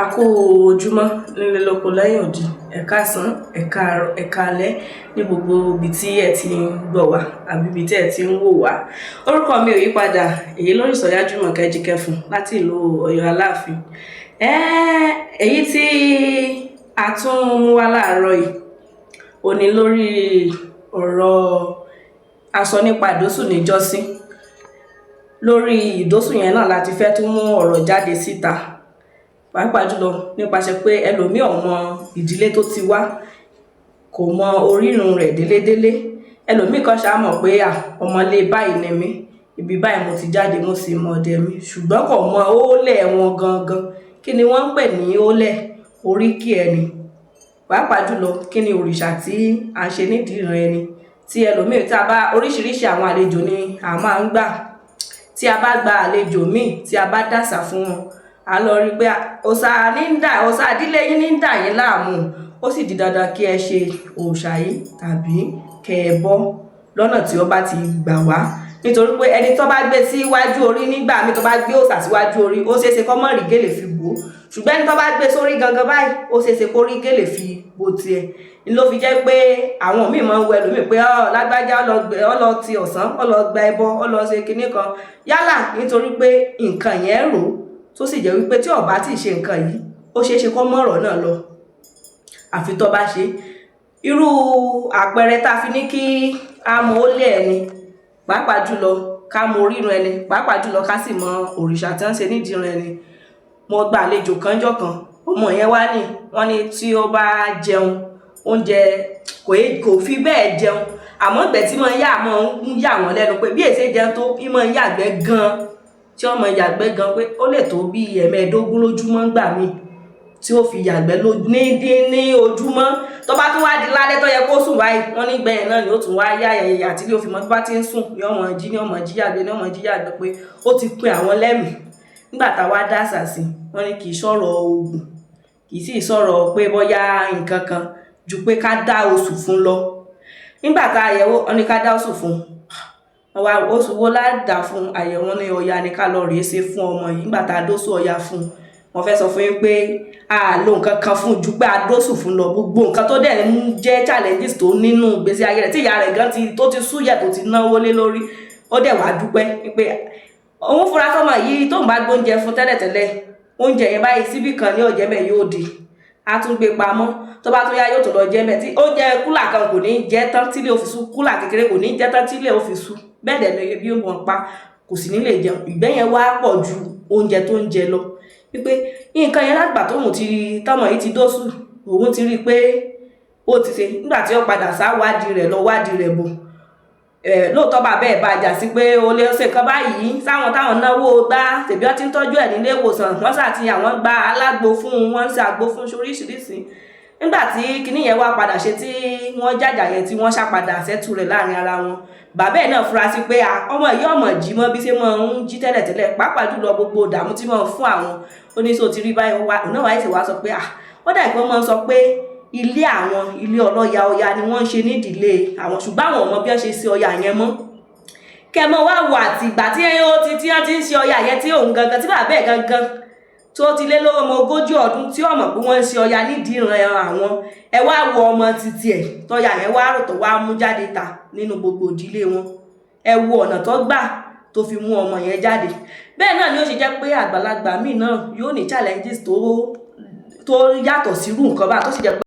A kú ojúmọ́ nílé lóko lẹ́yìn odi. Ẹ káàsán, ẹ káàárọ̀, ẹ káalẹ́ ní gbogbo ibi tí ẹ ti ń gbọ́ wá àbí ibi tí ẹ ti ń wò wá. Orúkọ mi ò yí padà, èyí lórí Ìsọ̀yà Jùmọ̀kẹ́ Jíkẹ́fún láti ìlú Ọ̀yọ́ Aláàfin. Èyí tí a tún mú wá láàárọ̀ yìí ò ní lórí ọ̀rọ̀ a sọ nípa ìdósù níjọ́sí. Lórí ìdósù yẹn náà la ti fẹ́ tún mú ọ̀rọ̀ jáde síta, pàápàá jùlọ nípasẹ̀ pé ẹlòmíì ò mọ ìdílé tó ti wá, kò mọ orírun rẹ̀ délédélé. Ẹlòmíì kan ṣáà mọ̀ pé à, ọmọlé báyìí ni mí, ibi báyìí mo ti jáde, mo sì mọ ọdẹ mi, ṣùgbọ́n kò mọ óólẹ̀ wọn gangan. Kí ni wọ́n ń pè ní óólẹ̀? Oríkì ẹni. Pàápàá jùlọ, kí ni òrìṣà tí à ń ṣe nídìí ìran ẹni? Tí ẹlòmíì tí a bá oríṣiríṣi àwọn àlejò ni a máa ń gbà. Tí a bá gba àlejò míì, tí a bá dàsà fún wọn, a lọ rí pé òòṣà ní ń dà, òòṣà ìdílé yín ní ń dà yín láàmú. Ó sì di dandan kí ẹ ṣe òòṣà yìí tàbí kẹ́ ẹ bọ́ lọ́nà tí ó bá ti gbà wá. Nítorí pé ẹni tó bá gbé síwájú orí nígbà míì, tó bá gbé òòṣà síwájú orí, ó ṣeé ṣe kó má rí gèlè fi bò ó. Ṣùgbọ́n ẹni tó bá gbé sórí gangan báyìí, ó ṣeé ṣe kó rí gèlè fi bò tiẹ̀. Ló fi jẹ́ pé àwọn míì máa ń wo ẹlòmíì pé ọ lágbájá, ó lọ ti ọ̀sán, ó lọ gba ẹbọ, ó lọ ṣe kinní kan. Yálà nítorí pé nǹkan yẹn rò ó, tó sì jẹ́ wípé tí ó bá tí ì ṣe nǹkan yìí, ó ṣeé ṣe kó mọ́ ọ̀rọ̀ náà lọ. Àfi tó bá ṣe. Irú àpẹẹrẹ tá a fi ní kí a mọ óólẹ̀ ẹni, pàápàá jùlọ ká mọ orírun ẹni, pàápàá jùlọ ká sì mọ òrìṣà tí wọ́n ń ṣe nídìí ìran ẹni. Mo gba àlejò kan ńjọ́ kan, ọmọ yẹn wá ní, wọ́n ní tí ó bá jẹun, oúnjẹ kò fi bẹ́ẹ̀ jẹun, àmọ́ ìgbẹ́ tí máa ń yà máa ń yà wọ́n lẹ́nu pé bí èsè jẹun tó, í máa ń yàgbẹ́ gan, tí ó máa yàgbẹ́ gan pé ó lè tó bí 15 lójúmọ́ ńgbà míì tí ó fi yàgbẹ́ ní ojúmọ́. Tó bá tún wá di lálẹ́ tó yẹ kó sùn báyìí, wọ́n ní ìgbẹ́ yẹn náà ni ó tún wá yá yàyà tí ó fi mọ́. Tó bá ti ń sùn ní ó máa jí, ní ó máa jí yàgbẹ́, ní ó máa jí yàgbẹ́, pé ó ti pin àwọn lẹ́mìí. Nígbà tá a wá dàsà sí, wọ́n ní kì í sọ̀rọ̀ oògùn, kì í sì sọ̀rọ̀ pé bóyá nǹkan kan ju pé ká dá oṣù fún lọ. Nígbà tá a yẹ̀wò, wọ́n ní ká dá oṣù fún. Wọ́n wá oṣù wo lá dà fún àyẹ̀wò ní Ọya ni ká lọ rèé ṣe fún ọmọ yìí. Nígbà tá a dóṣù Ọya fún, wọ́n fẹ́ sọ fún yín pé a lo nǹkan kan fún ju pé a dóṣù fún lọ. Gbogbo nǹkan tó dẹ̀ ń jẹ́ challenges tó nínú ìgbésí ayé rẹ̀, tí ìyá rẹ̀ gan ti tó ti súyẹ̀, tó ti náwó lé lórí, ó dẹ̀ wá dúpẹ́ pé òun fura sọ́mọ yìí. Tóun bá gbóúnjẹ fún tẹ́lẹ̀tẹ́lẹ̀, oúnjẹ yẹn báyìí, síbí kan ní ọ̀jẹ̀ bẹ́ẹ̀ yóò di, a tún gbé pamọ́. Tó bá tún yá, yóò tún lọ jẹ bẹ́ẹ̀. Tí oúnjẹ cooler kan kò ní jẹ tán tílé ó fi sú, cooler kékeré kò ní jẹ tán tílé ó fi sú. Bẹ́ẹ̀ dẹ̀ ni ebi ó mọ̀ pa, kò sì ní lè jẹun. Ìgbẹ́ yẹn wá pọ̀ ju oúnjẹ tó ń jẹ lọ. Wípé nǹkan yẹn, lágbà tóun ti tọ́mọ yìí ti dóṣù, òun ti rí i pé ó ti ṣe. Nígbà tí ó padà sá wádìí rẹ̀ lọ, wádìí rẹ̀ bọ̀, lóòótọ́ bàbá ẹ̀ bá jà sí pé o lè ṣe nǹkan báyìí sáwọn táwọn náwó gbá tèbí wọ́n ti ń tọ́jú ẹ̀ nílé ìwòsàn, wọ́n sà ti àwọn gba alágbo fún un, wọ́n ń ṣe àgbo fún oríṣiríṣi. Nígbà tí kinní yẹn wá padà ṣe, tí wọ́n jàjà yẹn, tí wọ́n ṣàpadà settle rẹ̀ láàrin ara wọn, bàbá ẹ̀ náà fura sí pé ọmọ yìí ọmọ jí mọ́ bí ṣe máa ń jí tẹ́lẹ̀tẹ́lẹ̀, pàápàá jùlọ gbogbo ìdààmú tí wọ́n fún àwọn oníṣòwò ti rí báyìí wá. Òun náà wáyé sì wá sọ pé ó dà pé wọ́n máa ń sọ pé ilé àwọn, ilé ọlọ́ya Ọya ni wọ́n ń ṣe nídìílé àwọn, ṣùgbọ́n àwọn ọmọ bí wọ́n ṣe ṣe Ọya yẹn mọ́. Kẹmọ wá wò àtìgbà tí ó ti tí wọ́n ti ń ṣe Ọya yẹn, tí òun gangan, tí bàbá ẹ̀ gangan tó ti lé lọ́wọ́ ọmọ 40 ọdún, tí ó mọ̀ pé wọ́n ń ṣe Ọya nídìí ìran àwọn. Ẹ wá wo ọmọ títí ẹ̀ tọ́ya yẹn wá rò, tó wá mú jáde ta nínú gbogbo ìdílé wọn. Ẹ wo ọ̀nà tó gbà tó fi mú ọmọ yẹn jáde. Bẹ́ẹ̀ náà ni ó ṣe jẹ́ pé àgbàlagbà míì náà yóò ní challenges tó yàtọ̀ sírú nǹkan bá tó sì jẹ́ pé